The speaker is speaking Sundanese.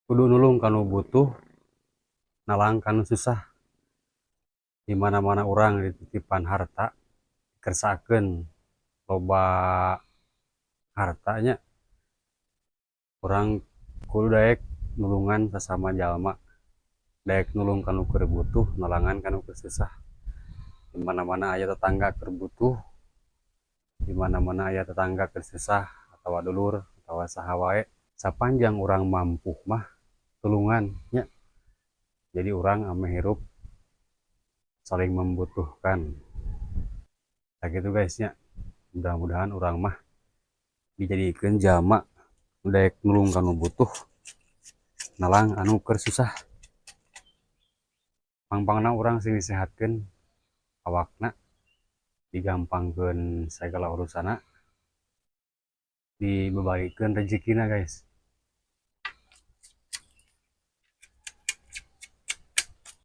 Kudu nulung kanu butuh, nalang kanu susah. Di mana-mana urang dititipan harta, kersakeun loba hartanya, urang kudu daek nulungan sasama jalma, daek nulung kanu keur butuh, nalangan kanu keur susah. Di mana-mana aya tetangga keur butuh, di mana-mana aya tetangga keur susah, atawa dulur atawa saha wae, sapanjang urang mampu mah tulungan nya. Jadi urang ameh hirup saling membutuhkan. Nah, gitu guys nya. Mudah-mudahan urang mah dijadikeun jalma nu daek nulung kanu butuh, nalang anu keur susah. Pangpangna urang sing disehatkeun awakna, digampangkeun sagala urusanna, dibabarikeun rejekina, guys.